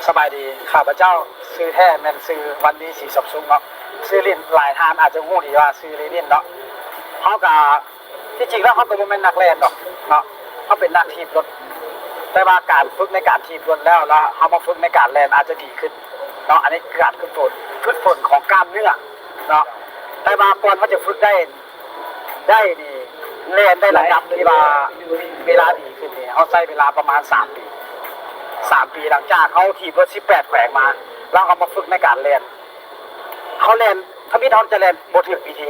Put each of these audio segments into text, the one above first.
ສະບາຍດີ ຂ້າພະເຈົ້າຊື່ແທ້ແມ່ນຊື່ວັນດີ ສີສຳສຸງເນາະ ຊື່ຫຼິ້ນ ຫຼາຍທ່ານອາດຈະຮູ້ດີວ່າຊື່ເລນິນເນາະ. ເຮົາກະ ທີ່ຈິງແລ້ວເຮົາກະບໍ່ແມ່ນນັກແລ່ນດອກເນາະ ເຮົາເປັນນັກຖີບລົດ ແຕ່ວ່າການຝຶກໃນການຖີບລົດແລ້ວ ແລ້ວເຮົາມາຝຶກໃນການແລ່ນອາດຈະດີຂຶ້ນເນາະ. ອັນນີ້ຄືການຝຶກຝົນ ຝຶກຝົນຂອງກ້າມເນື້ອເນາະ. ແຕ່ວ່າກ່ອນເຮົາຈະຝຶກໄດ້ ໄດ້ນີ້ ແລ່ນໄດ້ລະດັບທີ່ວ່າເວລາດີຂຶ້ນນີ້ ເຮົາໃຊ້ເວລາປະມານສາມປີ ສາມປີ ຫຼັງຈາກເຮົາຖີບລົດສິບແປດແຂວງມາ ແລ້ວເຮົາມາຝຶກໃນການແລ່ນ ເຮົາແລ່ນ ທຳອິດເຮົາຈະແລ່ນບໍ່ຖືກວິທີ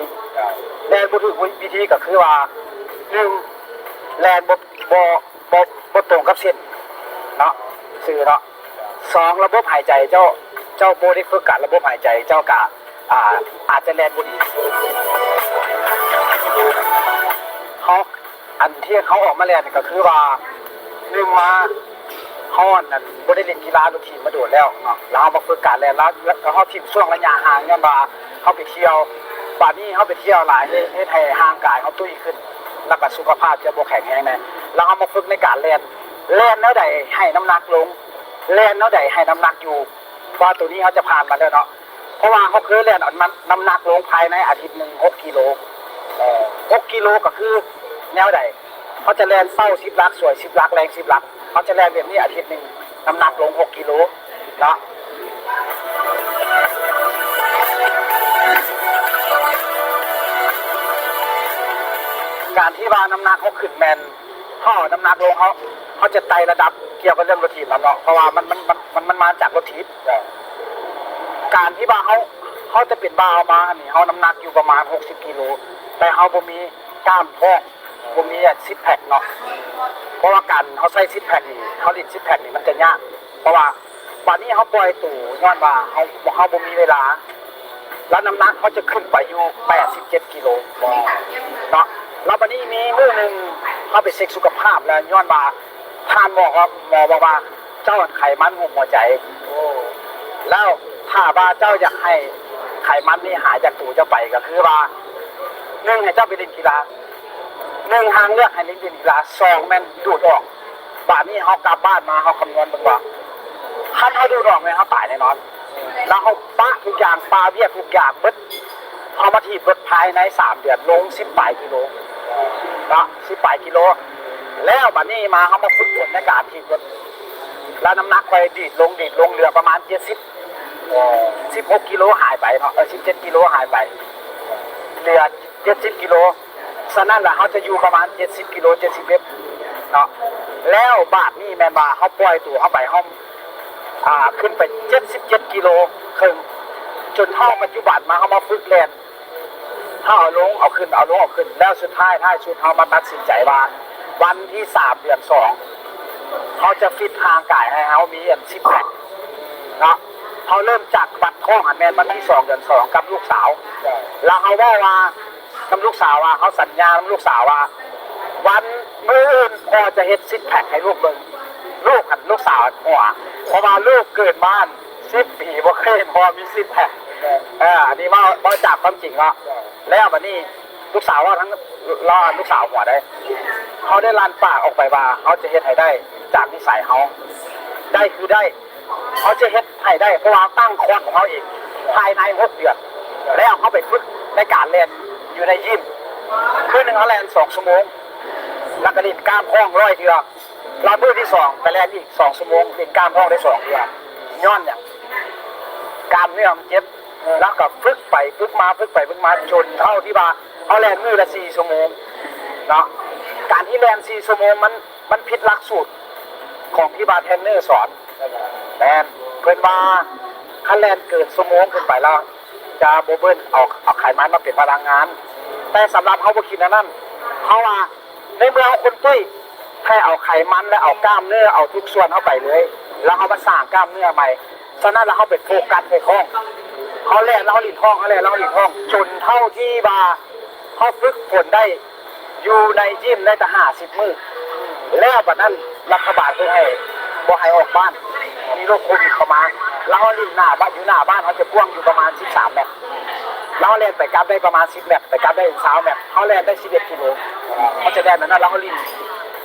ແລ່ນບໍ່ຖືກວິທີກໍຄືວ່າ ໜຶ່ງ ແລ່ນບໍ່ ບໍ່ ບໍ່ ບໍ່ຕົງກັບເສັ້ນເນາະ ຊື່ເນາະ. ສອງ ລະບົບຫາຍໃຈເຈົ້າ ເຈົ້າບໍ່ໄດ້ຝຶກການລະບົບຫາຍໃຈ ເຈົ້າກະ ອາ ອາດຈະແລ່ນບໍ່ດີ. ເຮົາ ອັນທີ່ເຮົາອອກມາແລ່ນນີ້ກໍຄືວ່າ ໜຶ່ງມາ ເຮົາ ອັນນັ້ນ ບໍ່ໄດ້ຫຼິ້ນກິລາລົດຖີບມາໂດນແລ້ວເນາະ ແລ້ວເຮົາມາຝຶກການແລ່ນ ແລ້ວ ແລ້ວເຮົາຖິ້ມຊ່ວງໄລຍະຫ່າງ ຍ້ອນວ່າເຮົາໄປທ່ຽວ ບາດນີ້ເຮົາໄປທ່ຽວຫຼາຍ ເຮັດ ເຮັດໃຫ້ຮ່າງກາຍເຮົາຕຸ້ຍຂຶ້ນ ແລ້ວກໍສຸຂະພາບຈະບໍ່ແຂງແຮງແດ່. ແລ້ວເຮົາມາຝຶກໃນການແລ່ນ ແລ່ນແນວໃດໃຫ້ນ້ຳໜັກລົງ ແລ່ນແນວໃດໃຫ້ນ້ຳໜັກຢູ່ ເພາະວ່າໂຕນີ້ເຮົາຈະຜ່ານມາແລ້ວເນາະ ເພາະວ່າເຮົາເຄີຍແລ່ນເອົານ້ຳ ນ້ຳໜັກລົງພາຍໃນອາທິດໜຶ່ງຫົກກິໂລ ເອີ ຫົກກິໂລກໍຄືແນວໃດ ເຮົາຈະແລ່ນເຊົ້າສິບຫຼັກ ສວຍສິບຫຼັກ ແລງສິບຫຼັກ ເຮົາຈະແລ່ນແບບນີ້ອາທິດໜຶ່ງ ນ້ຳໜັກລົງຫົກກິໂລເນາະ. ການທີ່ວ່ານ້ຳໜັກເຮົາຂຶ້ນແມ່ນ ເຮົາເອົານ້ຳໜັກລົງ ເຮົາ ເຮົາຈະໄຕ່ລະດັບກ່ຽວກັບເລື່ອງລົດຖີບນຳເນາະ ເພາະວ່າມັນ ມັນ ມັນ ມັນ ມັນມາຈາກລົດຖີບ. ການທີ່ວ່າເຮົາ ເຮົາຈະເປັນບ່າວມານີ້ ເຮົານ້ຳໜັກຢູ່ປະມານຫົກສິບກິໂລ ແຕ່ເຮົາບໍ່ມີກ້າມທ້ອງ ບໍ່ມີ six pack ເນາະ ເພາະວ່າການເຮົາໃຊ້ six pack ນີ້ ເຮົາຫຼິ້ນ six pack ນີ້ມັນຈະຍາກ ເພາະວ່າບາດນີ້ເຮົາປ່ອຍໂຕ ຍ້ອນວ່າເຮົາ ເຮົາບໍ່ມີເວລາ ແລ້ວນ້ຳໜັກເຮົາຈະຂຶ້ນໄປຢູ່ແປດສິບເຈັດກິໂລເນາະ. ແລ້ວບາດນີ້ມີມື້ໜຶ່ງເຮົາໄປເຊັກສຸຂະພາບ ແລ້ວຍ້ອນວ່າທ່ານໝໍ ໝໍບອກວ່າ ເຈົ້າໄຂມັນຫຸ້ມຫົວໃຈ ແລ້ວຖ້າວ່າເຈົ້າຢາກໃຫ້ໄຂມັນນີ້ຫາຍຈາກໂຕເຈົ້າໄປ ກໍຄືວ່າ ໜຶ່ງ ໃຫ້ເຈົ້າໄປຫຼິ້ນກິລາ ໜຶ່ງ ທາງເລືອກໃຫ້ຫຼິ້ນກິລາ ສອງ ແມ່ນດູດອອກ. ບາດນີ້ເຮົາກັບບ້ານມາ ເຮົາຄຳນວນເບິ່ງວ່າ ຄັນເຮົາດູດອອກແມ່ນເຮົາຕາຍແນ່ນອນ. ແລ້ວເຮົາປະທຸກຢ່າງ ປະວຽກທຸກຢ່າງເບິດ ເຮົາມາຖີບລົດພາຍໃນສາມເດືອນ ລົງສິບປາຍກິໂລເນາະ ສິບປາຍກິໂລ. ແລ້ວບາດນີ້ມາເຮົາມາຝຶກຝົນໃນການຖີບລົດ ແລ້ວນ້ຳໜັກຂ້ອຍດີດລົງ ດີດລົງ ເຫຼືອປະມານເຈັດສິບ ເອີ ສິບຫົກກິໂລຫາຍໄປເນາະ ເອີ ສິບເຈັດກິໂລຫາຍໄປ ເຫຼືອເຈັດສິບກິໂລ. ສະນັ້ນລະ ເຮົາຈະຢູ່ປະມານເຈັດສິບກິໂລ ເຈັດສິບເອັດເນາະ. ແລ້ວບາດນີ້ແມ່ນວ່າເຮົາປ່ອຍໂຕເຮົາໄປ ເຮົາ ອາ ຂຶ້ນໄປເຈັດສິບເຈັດກິໂລເຄິ່ງ ຈົນເທົ່າປັດຈຸບັນມາ ເຮົາມາຝຶກແລ່ນ ເຮົາເອົາລົງເອົາຂຶ້ນ ເອົາລົງເອົາຂຶ້ນ ແລ້ວສຸດທ້າຍ ທ້າຍສຸດເຮົາມາຕັດສິນໃຈວ່າ ວັນທີສາມເດືອນສອງ ເຮົາຈະຟິດຮ່າງກາຍໃຫ້ເຮົາມີອັນຊິກແພັກເນາະ. ເຮົາເລີ່ມຈາກວັດທ້ອງຫັ້ນແມ່ນວັນທີສອງເດືອນສອງກັບລູກສາວ ແລ້ວເຮົາເວົ້າວ່າ ນຳລູກສາວວ່າ ເຮົາສັນຍານຳລູກສາວວ່າ ວັນມື້ອື່ນພໍ່ຈະເຮັດຊິກແພັກໃຫ້ລູກເບິ່ງ. ລູກຫັ້ນ ລູກສາວຫົວ ເພາະວ່າລູກເກີດມາສິບປີບໍ່ເຄີຍເຫັນພໍ່ມີຊິກແພັກ. ເອີ ອັນນີ້ເວົ້າ ເວົ້າຈາກຄວາມຈິງເນາະ. ແລ້ວບັດນີ້ລູກສາວເວົ້າທັງ ລາວ ລູກສາວຫົວໄດ໋ ເຮົາໄດ້ລັ່ນປາກອອກໄປວ່າ ເຮົາຈະເຮັດໃຫ້ໄດ້ຈາກນິໄສເຮົາ ໄດ້ຄືໄດ້ ເຮົາຈະເຮັດໃຫ້ໄດ້ ເພາະວ່າເຮົາຕັ້ງຄອດຂອງເຮົາເອງ ພາຍໃນຫົກເດືອນ ແລ້ວເຮົາໄປຝຶກໃນການແລ່ນຢູ່ໃນຢິມ ຄືໜຶ່ງເຮົາແລ່ນສອງຊົ່ວໂມງ ແລ້ວກໍຫຼິ້ນກ້າມທ້ອງຮ້ອຍເທື່ອ ແລ້ວມື້ທີສອງໄປແລ່ນອີກສອງຊົ່ວໂມງ ຫຼິ້ນກ້າມທ້ອງໄດ້ສອງເທື່ອ. ຍ້ອນຫຍັງ? ກ້າມເນື້ອມັນເຈັບ ແລ້ວກໍຝຶກໄປຝຶກມາ ຝຶກໄປຝຶກມາ ຈົນເທົ່າທີ່ວ່າເຮົາແລ່ນມື້ລະສີ່ຊົ່ວໂມງເນາະ. ການທີ່ແລ່ນສີ່ຊົ່ວໂມງມັນ ມັນຜິດຫຼັກສູດຂອງທີ່ວ່າເທຣນເນີສອນ. ແມ່ນ ເພິ່ນວ່າຄັນແລ່ນເກີນຊົ່ວໂມງຂຶ້ນໄປແລ້ວ ຈະບໍ່ເບີນ ເອົາ ເອົາໄຂມັນມາເປັນພະລັງງານ. ແຕ່ສຳລັບເຮົາບໍ່ຄິດແນວນັ້ນ ເຮົາວ່າໃນເມື່ອເຮົາຄົນຕຸ້ຍ ໃຫ້ເອົາໄຂມັນ ແລະ ເອົາກ້າມເນື້ອ ເອົາທຸກສ່ວນເຮົາໄປເລີຍ ແລ້ວເຮົາມາສ້າງກ້າມເນື້ອໃໝ່. ສະນັ້ນແລ້ວເຮົາໄປໂຟກັສໃສ່ທ້ອງ ເຮົາແລ່ນແລ້ວເຮົາຫຼິ້ນທ້ອງ ເຮົາແລ່ນແລ້ວເຮົາຫຼິ້ນທ້ອງ ຈົນເທົ່າທີ່ວ່າເຮົາຝຶກຝົນໄດ້ ຢູ່ໃນຢິມໄດ້ແຕ່ຫ້າສິບມື້ ແລ້ວບັດນັ້ນລັດຖະບານເພິ່ນໃຫ້ ບໍ່ໃຫ້ອອກບ້ານ ມີໂລກໂຄວິດເຂົ້າມາ ແລ້ວເຮົາຫຼິ້ນໜ້າບ້ານ ຢູ່ໜ້າບ້ານເຮົາຈະກວ້າງຢູ່ປະມານສິບສາມແມັດ ແລ້ວເຮົາແລ່ນໄປກັບໄດ້ປະມານສິບແມັດ ໄປກັບໄດ້ຊາວແມັດ ເຮົາແລ່ນໄດ້ສິບເອັດກິໂລ ເຮົາຈະແລ່ນແບບນັ້ນ ແລ້ວເຮົາຫຼິ້ນ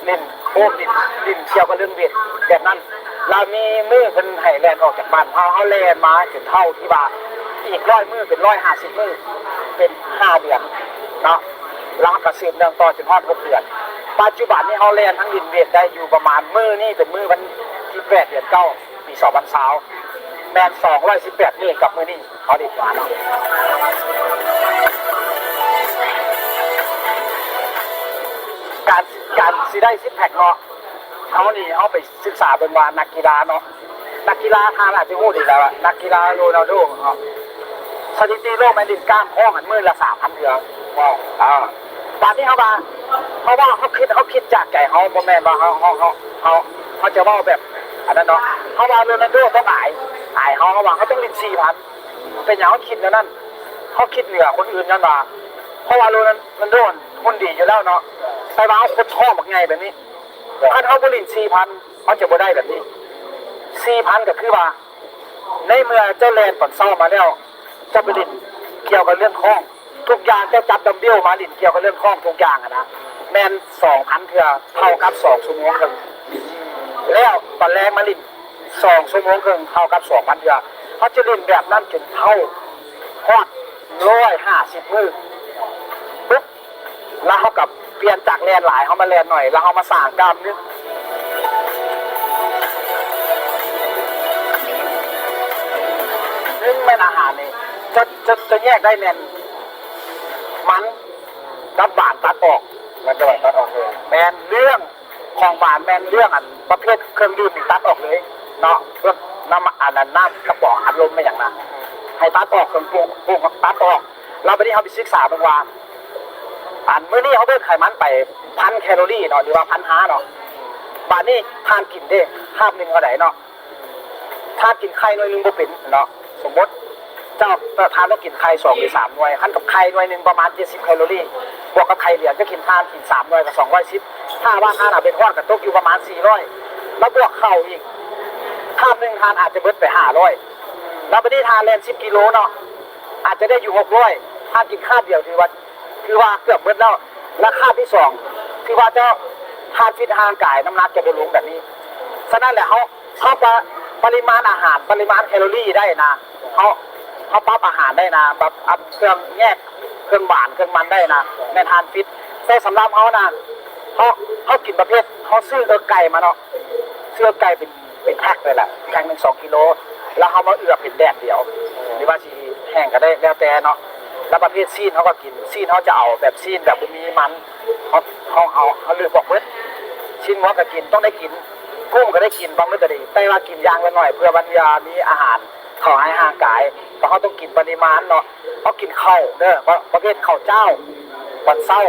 ຫຼິ້ນໂຄມ ຫຼິ້ນ ຫຼິ້ນກ່ຽວກັບເລື່ອງເວດແບບນັ້ນ. ລາວມີມື້ເພິ່ນໃຫ້ແລ່ນອອກຈາກບ້ານເຮົາ ເຮົາແລ່ນມາຈົນເທົ່າທີ່ວ່າອີກຮ້ອຍມື້ ເປັນຮ້ອຍຫ້າສິບມື້ ເປັນຫ້າເດືອນເນາະ ລາວກໍສືບເນື່ອງຕໍ່ຈົນຮອດຫົກເດືອນ. ປັດຈຸບັນນີ້ເຮົາແລ່ນທັງລິນເວດໄດ້ຢູ່ປະມານ ມື້ນີ້ເປັນມື້ວັນທີແປດ ເດືອນເກົ້າ ປີສອງພັນຊາວ ແມ່ນສອງຮ້ອຍສິບແປດມື້ກັບມື້ນີ້ເຮົາໄດ້ມາເນາະ. ການ ການຊິໄດ້ຊິກແພັກເນາະ ເຮົານີ້ເຮົາໄປສຶກສາເບິ່ງວ່ານັກກິລາເນາະ ນັກກິລາທ່ານອາດຈະຮູ້ດີແລ້ວວ່າ ນັກກິລາໂຣນັນໂດເນາະ ສະຖິຕິໂລກແມ່ນຫຼິ້ນກ້າມທ້ອງຫັ້ນມື້ລະສາມພັນເທື່ອ. ເວົ້າ ອ່າ ບາດນີ້ເຮົາວ່າ ເຮົາວ່າເຮົາຄິດ ເຮົາຄິດຈາກໃຈເຮົາ ບໍ່ແມ່ນວ່າເຮົາ ເຮົາ ເຮົາ ເຮົາ ເຮົາຈະເວົ້າແບບອັນນັ້ນເນາະ. ເຮົາວ່າໂຣນັນໂດຕ້ອງອາຍ ອາຍເຮົາ ເຮົາວ່າເຮົາຕ້ອງຫຼິ້ນສີ່ພັນ. ເປັນຫຍັງເຮົາຄິດແນວນັ້ນ? ເຮົາຄິດເໜືອຄົນອື່ນຍ້ອນວ່າ ເພາະວ່າໂຣນັນໂດຫັ້ນຮຸ່ນດີຢູ່ແລ້ວເນາະ ແຕ່ວ່າເຮົາຄົດທ້ອງບັກໃຫຍ່ແບບນີ້ ຄັນເຮົາບໍ່ຫຼິ້ນສີ່ພັນ ເຮົາຈະບໍ່ໄດ້ແບບນີ້. ສີ່ພັນ ກໍຄືວ່າ ໃນເມື່ອເຈົ້າແລ່ນຕອນເຊົ້າມາແລ້ວ ເຈົ້າໄປຫຼິ້ນກ່ຽວກັບເລື່ອງທ້ອງ ທຸກຢ່າງ ເຈົ້າຈັບດຳເບວມາຫຼິ້ນກ່ຽວກັບເລື່ອງທ້ອງທຸກຢ່າງຫັ້ນນະ ແມ່ນສອງພັນເທື່ອ ເທົ່າກັບສອງຊົ່ວໂມງເຄິ່ງ. ແລ້ວຕອນແລງມາຫຼິ້ນສອງຊົ່ວໂມງເຄິ່ງ ເທົ່າກັບສອງພັນເທື່ອ. ເຮົາຈະຫຼິ້ນແບບນັ້ນຈົນເທົ່າຮອດຮ້ອຍຫ້າສິບມື້ ປຶບ ແລ້ວເຮົາກໍປ່ຽນຈາກແລ່ນຫຼາຍ ເຮົາມາແລ່ນໜ້ອຍ ແລ້ວເຮົາມາສ້າງກ້າມເນື້ອ. ໜຶ່ງແມ່ນອາຫານນີ້ ຈະ ຈະ ຈະແຍກໄດ້ແມ່ນມັນກັບຫວານຕັດອອກ ມັນກັບຫວານຕັດອອກເລີຍ ແມ່ນເລື່ອງ ຂອງຫວານແມ່ນເລື່ອງອັນປະເພດເຄື່ອງດື່ມນີ້ຕັດອອກເລີຍເນາະ ເພາະນ້ຳ ອັນນັ້ນ ນ້ຳກະປ໋ອງອັດລົມແມ່ນຫຍັງນະ ໃຫ້ຕັດອອກ ເຄື່ອງປຸງ ປຸງຕັດອອກ. ແລ້ວບາດນີ້ເຮົາໄປສຶກສາເບິ່ງວ່າ ອັນມື້ນີ້ເຮົາເບີນໄຂມັນໄປພັນແຄໂລຣີເນາະ ຫຼືວ່າພັນຫ້າເນາະ ບາດນີ້ທ່ານກິນເດ້ ຄາບໜຶ່ງເທົ່າໃດເນາະ ທ່ານກິນໄຂ່ໜ່ວຍໜຶ່ງບໍ່ເປັນເນາະ ສົມມຸດ ເຈົ້າ ທ່ານຕ້ອງກິນໄຂ່ສອງຫຼືສາມໜ່ວຍ ຄັນກັບໄຂ່ໜ່ວຍໜຶ່ງປະມານເຈັດສິບແຄໂລຣີ ບວກກັບໄຂ່ຫຼຽງ ເຈົ້າກິນ ທ່ານກິນສາມໜ່ວຍກໍສອງຮ້ອຍສິບ ຖ້າວ່າທ່ານເອົາໄປທອດກໍຕົກຢູ່ປະມານສີ່ຮ້ອຍ ແລ້ວບວກເຂົ້າອີກ ຄາບໜຶ່ງທ່ານອາດຈະເບິດໄປຫ້າຮ້ອຍ ແລ້ວບາດນີ້ທ່ານແລ່ນສິບກິໂລເນາະ ອາດຈະໄດ້ຢູ່ຫົກຮ້ອຍ ທ່ານກິນຄາບດຽວຖືວ່າ ຖືວ່າເກືອບເບິດແລ້ວ ແລະ ຄາບທີສອງ ຄືວ່າເຈົ້າ ທ່ານຟິດຮ່າງກາຍ ນ້ຳໜັກຈະບໍ່ລົງແບບນີ້. ສະນັ້ນແຫຼະ ເຮົາ ເຮົາປະ ປະລິມານອາຫານ ປະລິມານແຄໂລຣີໄດ້ນະ ເຮົາ ເຮົາປັບອາຫານໄດ້ນະ ແບບອັບເຄື່ອງແຍກ ເຄື່ອງຫວານ ເຄື່ອງມັນໄດ້ນະ ແມ່ນທ່ານຟິດ. ແຕ່ສຳລັບເຮົານະ ເຮົາ ເຮົາກິນປະເພດ ເຮົາຊື້ເອິກໄກ່ມາເນາະ ຊື້ເອິກໄກ່ເປັນ ເປັນແພັກເລີຍແຫຼະ ແພັກໜຶ່ງສອງກິໂລ ແລ້ວເຮົາມາເອືອບເປັນແດດດຽວ ຫຼືວ່າຊິແຫ້ງກໍໄດ້ ແລ້ວແຕ່ເນາະ. ແລ້ວປະເພດຊີ້ນເຮົາກໍກິນ ຊີ້ນເຮົາຈະເອົາແບບຊີ້ນແບບບໍ່ມີມັນ ເຮົາ ເຮົາ ເຮົາ ເຮົາລືມອອກເບິດ. ຊີ້ນງົວກໍກິນ ຕ້ອງໄດ້ກິນ ກຸ້ງກໍໄດ້ກິນ ປາໝຶກກໍໄດ້ ແຕ່ວ່າກິນຢ່າງລະໜ້ອຍ ເພື່ອມັນຈະມີອາຫານເຂົ້າໃຫ້ຮ່າງກາຍ ແຕ່ເຮົາຕ້ອງກິນປະລິມານເນາະ. ເຮົາກິນເຂົ້າເດີ ປະ ປະເພດເຂົ້າເຈົ້າ ຕອນເຊົ້າ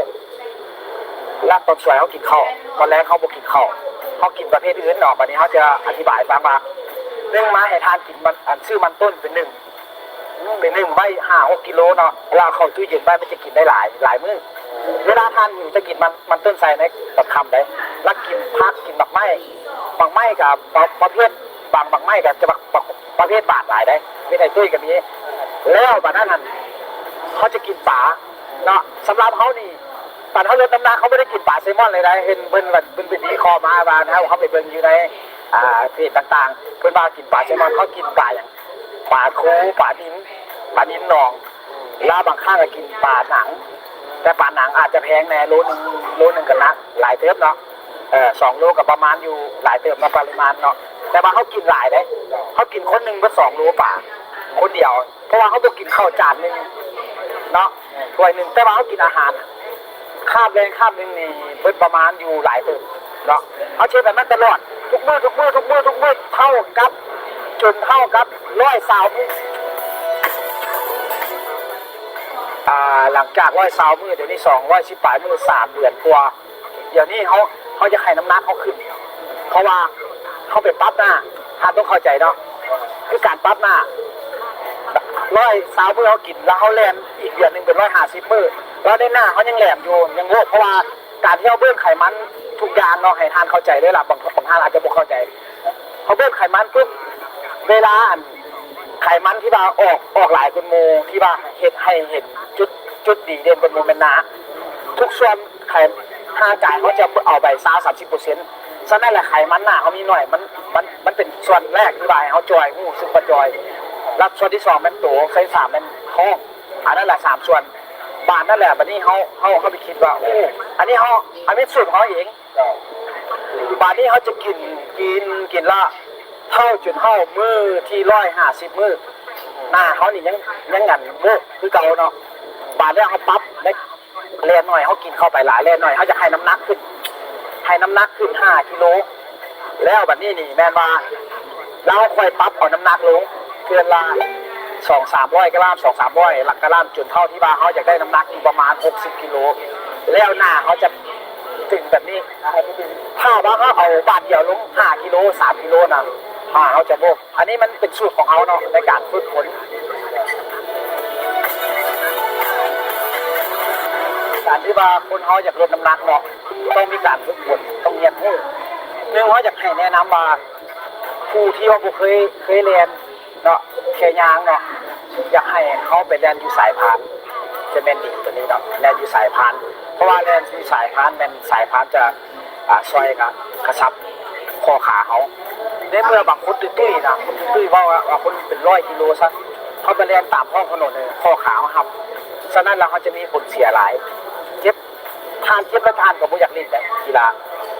ແລະ ຕອນສວຍເຮົາກິນເຂົ້າ ຕອນແລງເຮົາບໍ່ກິນເຂົ້າ ເຮົາກິນປະເພດອື່ນເນາະ. ບາດນີ້ເຮົາຈະອະທິບາຍໃຫ້ຟັງວ່າ ໜຶ່ງ ມາໃຫ້ທ່ານກິນມັນ ອັນ ຊື້ມັນຕົ້ນເປັນໜຶ່ງ ເປັນໜຶ່ງໄວ້ຫ້າຫົກກິໂລເນາະ ເວລາເຂົ້າຕູ້ເຢັນໄວ້ ມັນຈະກິນໄດ້ຫຼາຍ ຫຼາຍມື້. ເວລາທ່ານຫິວຈະກິນມັນ ມັນຕົ້ນໃສ່ໃນຕອນຄ່ຳໄດ໋ ແລ້ວກິນຜັກ ກິນໝາກໄມ້ ໝາກໄມ້ກໍປະ ປະເພດ ບາງໝາກໄມ້ກໍຈະປະ ປະ ປະເພດຫວານຫຼາຍໃດ໋ ເຮັດໃຫ້ຕຸ້ຍກໍມີ. ແລ້ວບາດນັ້ນຫັ້ນ ເຮົາຈະກິນປາເນາະ. ສຳລັບເຮົານີ້ ຕອນເຮົາລົດນ້ຳໜັກ ເຮົາບໍ່ໄດ້ກິນປາແຊມອນເລີຍໃດ໋. ເຫັນເພິ່ນ ເພິ່ນໄປວິເຄາະມາວ່າ ເຮົາ ເຮົາໄປເບິ່ງຢູ່ໃນ ອ່າ ເພຈຕ່າງໆ ເພິ່ນວ່າກິນປາແຊມອນ ເຂົາກິນປາຫຍັງ ປາຄູ ປານິນ ປານິນໜອງ ລາວບາງຄັ້ງກໍກິນປາໜັງ ແຕ່ປາໜັງອາດຈະແພງແດ່ ໂລໜຶ່ງ ໂລໜຶ່ງກໍໜັກຫຼາຍເຕີບເນາະ. ເອີ ສອງໂລກໍປະມານຢູ່ຫຼາຍເຕີບເນາະ ປະລິມານເນາະ ແຕ່ວ່າເຮົາກິນຫຼາຍເດ້ ເຮົາກິນຄົນໜຶ່ງເບິດສອງໂລປາ ຄົນດຽວ ເພາະວ່າເຮົາບໍ່ກິນເຂົ້າຈານໜຶ່ງເນາະ ຖ້ວຍໜຶ່ງ ແຕ່ວ່າເຮົາກິນອາຫານ ຄາບແລງຄາບໜຶ່ງນີ້ເບິດປະມານຢູ່ຫຼາຍເຕີບເນາະ. ເຮົາເຮັດແບບນັ້ນຕະຫຼອດ ທຸກມື້ ທຸກມື້ ທຸກມື້ ທຸກມື້ ເທົ່າກັບ ຈົນເທົ່າກັບຮ້ອຍຊາວມື້. ອ່າ ຫຼັງຈາກຮ້ອຍຊາວມື້ ດຽວນີ້ສອງຮ້ອຍສິບປາຍມື້ ສາມເດືອນກວ່າ ດຽວນີ້ເຮົາ ເຮົາຢາກໃຫ້ນ້ຳໜັກເຮົາຂຶ້ນ ເພາະວ່າເຮົາໄປປັບໜ້າ ທ່ານຕ້ອງເຂົ້າໃຈເນາະ ຄືການປັບໜ້າ ຮ້ອຍຊາວມື້ເຮົາກິນ ແລ້ວເຮົາແລ່ນອີກເດືອນໜຶ່ງເປັນຮ້ອຍຫ້າສິບມື້ ແລ້ວໃນໜ້າເຮົາຍັງແຫຼມຢູ່ ຍັງໂວກ ເພາະວ່າການທີ່ເຮົາເບີນໄຂມັນທຸກຢ່າງເນາະ ໃຫ້ທ່ານເຂົ້າໃຈເດີລະ ບາງ ບາງທ່ານອາດຈະບໍ່ເຂົ້າໃຈ ເຮົາເບີນໄຂມັນປຸບ ເວລາອັນ ໄຂມັນທີ່ວ່າອອກ ອອກຫຼາຍກວ່າໝູ່ ທີ່ວ່າເຮັດໃຫ້ເຫັນຈຸດ ຈຸດດີເດັ່ນກວ່າໝູ່ແມ່ນໜ້າ ທຸກສ່ວນໄຂ ຮ່າງກາຍເຮົາຈະເອົາໄປຊາວສາມສິບເປີເຊັນ ສະນັ້ນແຫຼະ ໄຂມັນໜ້າເຮົາມີໜ້ອຍ ມັນ ມັນ ມັນເປັນສ່ວນແລກທີ່ວ່າໃຫ້ເຮົາຈ່ອຍ ຮູ້ສຶກວ່າຈ່ອຍ ແລ້ວສ່ວນທີສອງແມ່ນໂຕ ສ່ວນທີສາມແມ່ນທ້ອງ ອັນນັ້ນແຫຼະສາມສ່ວນ. ບາດນັ້ນແຫຼະ ບາດນີ້ເຮົາ ເຮົາ ເຮົາໄປຄິດວ່າ ໂອ້ ອັນນີ້ເຮົາ ອັນນີ້ສູດຂອງເຮົາເອງ. ບາດນີ້ເຮົາຈະກິນ ກິນ ກິນລະເຖົ້າຈົນເຖົ້າມື້ທີຮ້ອຍຫ້າສິບມື້ ໜ້າເຮົານີ້ຍັງ ຍັງອັນໂບກຄືເກົ່າເນາະ. ບາດແລ້ວເຮົາປັບໃນ ແລ່ນໜ້ອຍເຮົາກິນເຂົ້າໄປຫຼາຍ ແລ່ນໜ້ອຍເຮົາຢາກໃຫ້ນ້ຳໜັກຂຶ້ນ ໃຫ້ນ້ຳໜັກຂຶ້ນຫ້າກິໂລ ແລ້ວບັດນີ້ນີ້ແມ່ນວ່າ ລາວຄ່ອຍປັບເອົານ້ຳໜັກລົງເທື່ອລະສອງສາມຮ້ອຍກະຣາມ ສອງສາມຮ້ອຍກະຣາມ ຈົນເທົ່າທີ່ວ່າເຮົາຢາກໄດ້ນ້ຳໜັກຢູ່ປະມານຫົກສິບກິໂລ ແລ້ວໜ້າເຮົາຈະຕຶງແບບນີ້. ຖ້າວ່າເຮົາເອົາບາດດຽວລົງຫ້າກິໂລ ສາມກິໂລນະ ໜ້າເຮົາຈະໂບກ. ອັນນີ້ມັນເປັນສູດຂອງເຮົາເນາະ ໃນການຝຶກຝົນ ການທີ່ວ່າຄົນເຮົາຢາກລົດນ້ຳໜັກເນາະ ຕ້ອງມີການຝຶກຝົນ ຕ້ອງຮຽນຮູ້. ໜຶ່ງ ເຮົາຢາກໃຫ້ແນະນຳວ່າ ຜູ້ທີ່ວ່າບໍ່ເຄີຍ ເຄີຍແລ່ນເນາະ ແຄ່ຍ່າງເນາະ ຢາກໃຫ້ເຮົາໄປແລ່ນຢູ່ສາຍພານ ຈະແມ່ນດີຕົວນີ້ເນາະ ແລ່ນຢູ່ສາຍພານ ເພາະວ່າແລ່ນຢູ່ສາຍພານແມ່ນສາຍພານຈະ ອາ ຊ່ອຍກະກະຊັບຂໍ້ຂາເຮົາ. ໃນເມື່ອບາງຄົນຕຸ້ຍໆນະ ຄົນຕຸ້ຍໆ ເວົ້າວ່າ ວ່າຄົນເປັນຮ້ອຍກິໂລຊະ ເຮົາໄປແລ່ນຕາມທ້ອງຖະໜົນ ເອີ ຂໍ້ຂາເຮົາຫັກ. ສະນັ້ນແລ້ວເຮົາຈະມີຜົນເສຍຫຼາຍ ເຈັບ ທ່ານເຈັບແລ້ວທ່ານກໍບໍ່ຢາກຫຼິ້ນແຫຼະກິລາ.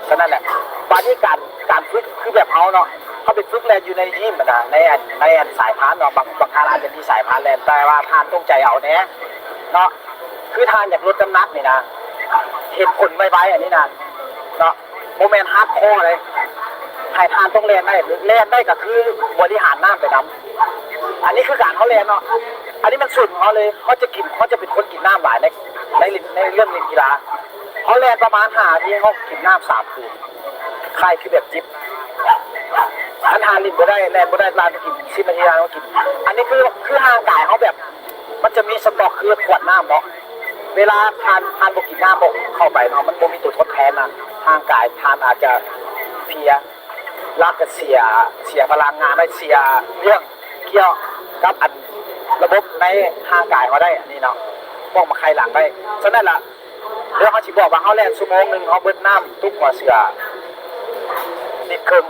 ສະນັ້ນແຫຼະ ບາດນີ້ການ ການຝຶກຄືແບບເຮົາເນາະ ເຮົາໄປຝຶກແລ່ນຢູ່ໃນຢິມຫັ້ນນະ ໃນອັນ ໃນອັນສາຍພານເນາະ ບາງ ບາງທ່ານອາດຈະມີສາຍພານແລ່ນ ແຕ່ວ່າທ່ານຈົ່ງໃຈເອົາແດ່ເນາະ ຄືທ່ານຢາກລົດນ້ຳໜັກນີ້ນະ ເຫັນຜົນໄວໆ ອັນນີ້ນະ ເນາະ ບໍ່ແມ່ນຮາດຄໍເດ້ ໃຫ້ທ່ານຕ້ອງແລ່ນໄດ້ ແລ່ນໄດ້ກໍຄືບໍລິຫານນ້ຳໄປນຳ. ອັນນີ້ຄືການເຮົາແລ່ນເນາະ ອັນນີ້ມັນສູດຂອງເຮົາເລີຍ ເຮົາຈະກິນ ເຮົາຈະເປັນຄົນກິນນ້ຳຫຼາຍໃນ ໃນ ໃນເລື່ອງຫຼິ້ນກິລາ. ເຮົາແລ່ນປະມານຫ້ານາທີ ເຮົາກິນນ້ຳສາມຂວດ ຄ້າຍຄືແບບຈິບ ຄັນທ່ານຫຼິ້ນບໍ່ໄດ້ ແລ່ນບໍ່ໄດ້ ທ່ານກິນສິບນາທີ ທ່ານກໍກິນ. ອັນນີ້ຄື ຄືຮ່າງກາຍເຮົາແບບ ມັນຈະມີສະຕັອກຄືຂວດນ້ຳເນາະ ເວລາທ່ານ ທ່ານບໍ່ກິນນ້ຳ ບໍ່ເຂົ້າໄປເນາະ ມັນບໍ່ມີຕົວທົດແທນນະ ຮ່າງກາຍທ່ານອາດຈະເພຍ ແລ້ວກໍເສຍ ເສຍພະລັງງານ ແລະ ເສຍເລື່ອງກ່ຽວກັບອັນລະບົບໃນຮ່າງກາຍເຮົາໄດ້ ອັນນີ້ເນາະ ພວກມາໄຄຫຼັງໄດ້. ສະນັ້ນລະ ດຽວເຮົາຊິບອກວ່າເຮົາແລ່ນຊົ່ວໂມງໜຶ່ງ ເຮົາເບິດນ້ຳຕຸກຫົວເສືອລິດເຄິ່ງ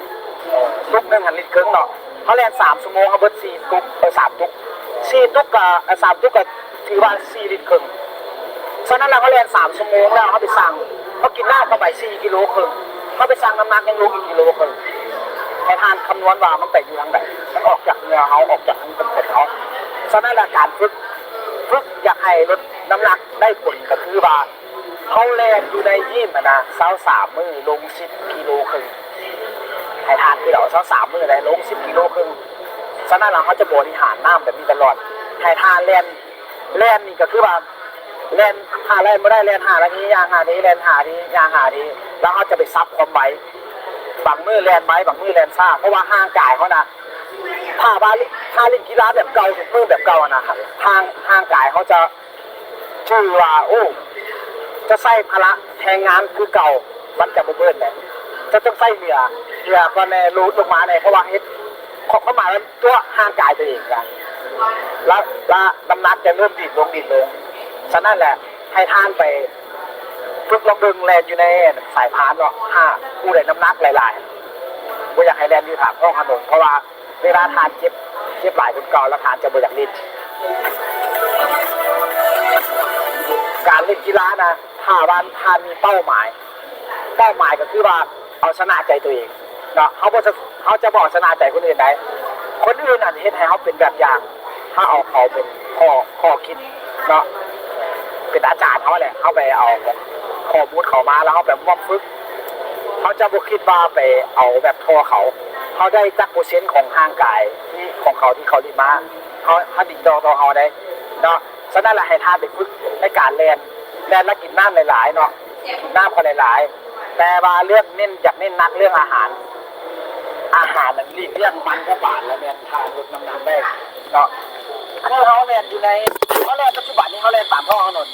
ຕຸກໜຶ່ງຫັ້ນລິດເຄິ່ງເນາະ ເຮົາແລ່ນສາມຊົ່ວໂມງ ເຮົາເບິດສີ່ຕຸກ ເອີ ສາມຕຸກ ສີ່ຕຸກກະ ເອີ ສາມຕຸກກະຖືວ່າສີ່ລິດເຄິ່ງ. ສະນັ້ນແລ້ວເຮົາແລ່ນສາມຊົ່ວໂມງແລ້ວ ເຮົາໄປຊັ່ງ ເຮົາກິນນ້ຳເຂົ້າໄປສີ່ກິໂລເຄິ່ງ ເຮົາໄປຊັ່ງນ້ຳໜັກຍັງລົງອີກກິໂລເຄິ່ງ. ໃຫ້ທ່ານຄຳນວນວ່າມັນໄປຢູ່ທາງໃດ ມັນອອກຈາກເຫື່ອເຮົາ ອອກຈາກທາງຕົ້ນຂົນເຮົາ. ສະນັ້ນແລ້ວການຝຶກ ຝຶກຢາກໃຫ້ລົດນ້ຳໜັກໄດ້ຜົນ ກໍຄືວ່າ ເຮົາແລ່ນຢູ່ໃນຍິມຫັ້ນນະ ຊາວສາມມື້ລົງສິບກິໂລເຄິ່ງ ໃຫ້ທ່ານຄິດເອົາ ຊາວສາມມື້ໄດ້ລົງສິບກິໂລເຄິ່ງ. ສະນັ້ນລະ ເຮົາຈະບໍລິຫານນ້ຳແບບນີ້ຕະຫຼອດ ໃຫ້ທ່ານແລ່ນ ແລ່ນນີ້ກໍຄືວ່າ ແລ່ນ ຖ້າແລ່ນບໍ່ໄດ້ ແລ່ນຫ້ານາທີ ຍ່າງຫ້ານາທີ ແລ່ນຫ້ານາທີ ຍ່າງຫ້ານາທີ ແລ້ວເຮົາຈະໄປສັບຄວາມໄວ ບາງມື້ແລ່ນໄວ ບາງມື້ແລ່ນຊ້າ ເພາະວ່າຮ່າງກາຍເຮົານະ ຖ້າວ່າ ຖ້າຫຼິ້ນກິລາແບບເກົ່າ ທຸກມື້ແບບເກົ່າຫັ້ນນະ ຮ່າງ ຮ່າງກາຍເຮົາຈະ ຖືວ່າ ໂອ້ ຈະໃຊ້ພະລະແຮງງານຄືເກົ່າ ມັນຈະບໍ່ເບີນແຫຼະ ຈະຕ້ອງໃຊ້ເຫື່ອ ເຫື່ອກ່ອນແດ່ ໂຫຼດລົງມາແດ່ ເພາະວ່າເຮັດ ຄວາມໝາຍວ່າຕົວະຮ່າງກາຍຕົວເອງນະ ລະ ລະນ້ຳໜັກຈະເລີ່ມດີດລົງ ດີດລົງ. ສະນັ້ນແຫຼະ ໃຫ້ທ່ານໄປຝຶກລອງເບິ່ງ ແລ່ນຢູ່ໃນສາຍພານເນາະ ຖ້າຜູ້ໃດນ້ຳໜັກຫຼາຍໆ ບໍ່ຢາກໃຫ້ແລ່ນຢູ່ຕາມທ້ອງຖະໜົນ ເພາະວ່າ ເວລາທ່ານເຈັບ ເຈັບຫຼາຍກວ່າເກົ່າ ແລ້ວທ່ານຈະບໍ່ຢາກຫຼິ້ນ. ການຫຼິ້ນກິລານະ ຖ້າວ່າທ່ານມີເປົ້າໝາຍ ເປົ້າໝາຍກໍຄືວ່າເອົາຊະນະໃຈຕົວເອງເນາະ ເຮົາບໍ່ ເຮົາຈະບໍ່ເອົາຊະນະໃຈຄົນອື່ນໃດ. ຄົນອື່ນນັ້ນເຮັດໃຫ້ເຮົາເປັນແບບຢ່າງ ເຮົາເອົາເຂົາເປັນຂໍ້ ຂໍ້ຄິດເນາະ ເປັນອາຈານເຮົາແຫຼະ ເຮົາໄປເອົາຂໍ້ມູນເຂົາມາ ແລ້ວເຮົາໄປຮ່ວມຝຶກ ເຮົາຈະບໍ່ຄິດວ່າໄປເອົາແບບທໍ່ເຂົາ ເຮົາໄດ້ຈັກເປີເຊັນຂອງຮ່າງກາຍທີ່ ຂອງເຂົາທີ່ເຂົາຫຼິ້ນມາ ເຮົາ ເຮົາດີຕໍ່ ຕໍ່ເຮົາໄດ້ເນາະ. ສະນັ້ນລະ ໃຫ້ທ່ານໄປຝຶກໃນການແລ່ນ ແລ່ນລະກິນນ້ຳຫຼາຍໆເນາະ ກິນນ້ຳເຂົ້າຫຼາຍໆ ແຕ່ວ່າເລື່ອງເນັ້ນ ຢາກເນັ້ນໜັກເລື່ອງອາຫານ ອາຫານນັ້ນຫຼີກລ້ຽງມັນກະບານລະແມ່ນ ຖ້າລົດນ້ຳໜັກໄດ້ເນາະ. ຄືເຮົາແລ່ນຢູ່ໃນ ເຮົາແລ່ນປັດຈຸບັນນີ້ ເຮົາແລ່ນຕາມທ້ອງຖະໜົນ